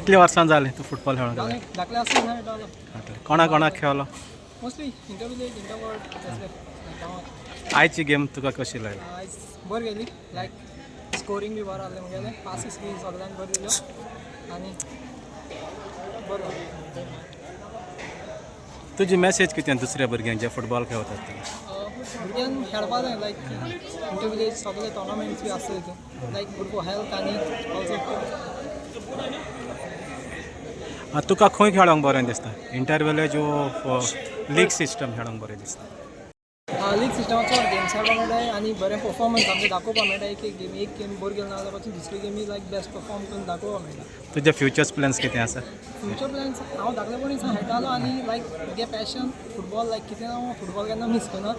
कितली वर्सां जालीं तूं फुटबॉल खेळोंक लागलो? धाकले आसतना खेळटालो. कोणा कोणाक खेळलो? Mostly inter village, inter ward तसले गांवांत. आयची गेम तुका कशी लागली? आयज बरी गेली, लायक स्कोरींग बी बरें आसलें मुगेलें, पासीस बी सगल्यांक बऱ्यो दिल्यो आनी बरें. तुजी मॅसेज कितें दुसऱ्या भुरग्यांक जे फुटबॉल खेळतात ते? भुरग्यांक खेळपा जाय, लायक इंटर विलेज सगळे टोर्नामेंट्स बी आसता तितून, लायक भुरगो हेल्थ आनी ऑल्सो. तुका खंय खेळोंक बरें दिसता, इंटर विलेज वो लीग सिस्टम खेळोंक बरें दिसता? लीग सिस्टमाचो चड गेम्स खेळपाक मेळटा आनी बरें परफॉर्मन्स आमकां दाखोवपाक मेळटा. एक एक गेम, एक गेम बरी गेली ना जाल्यार पासून दुसरी गेमी लायक बेस्ट परफॉर्म करून दाखोवपाक मेळटा. तुजे फ्युचर्स प्लॅन्स कितें आसा? फ्युचर प्लॅन्स, हांव धाकलेपणी सावन खेळटालो आनी लायक म्हगे पॅशन फुटबॉल, लायक कितें हांव फुटबॉल केन्ना मीस करना.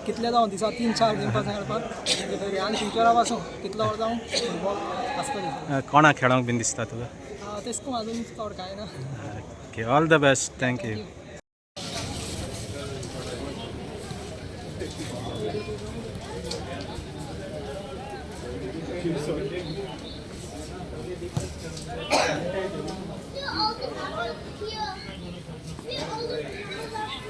कितले जावं दिसा 3-4 गेम पासून खेळपाक आनी फ्युचरा पासून कितलो वर्सां हांव फुटबॉल आसतली. कोणाक खेळोंक बीन दिसता तुका? तेच करून अजून चड कांय ना. Okay, all the best, thank you. All the people here. See all the people up here.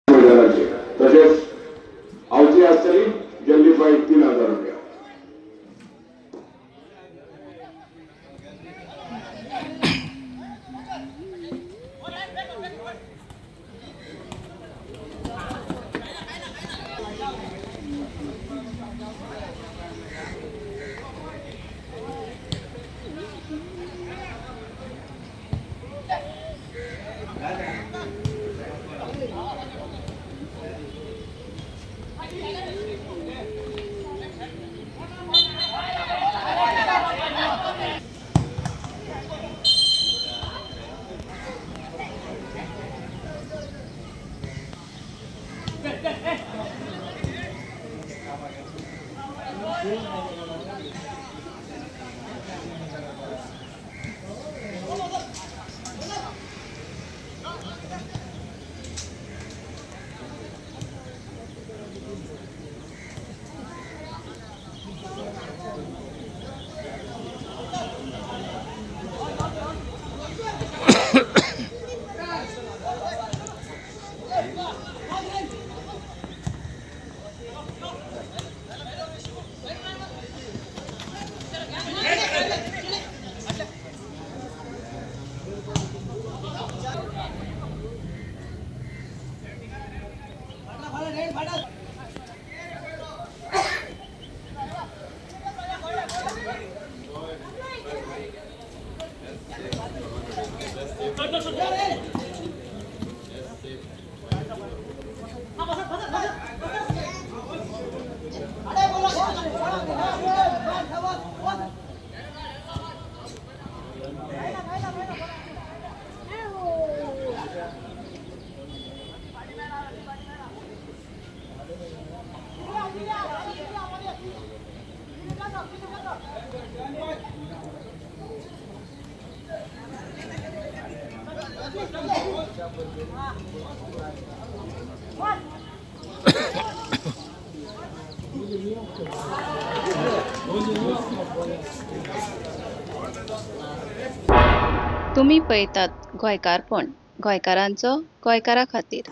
मैदानाचे तसेच आवती आसतली जल्ली फायट 3000 रुपया. तुमी पळयतात गोंयकारपण, गोंयकारांचो गोंयकारा खातीर.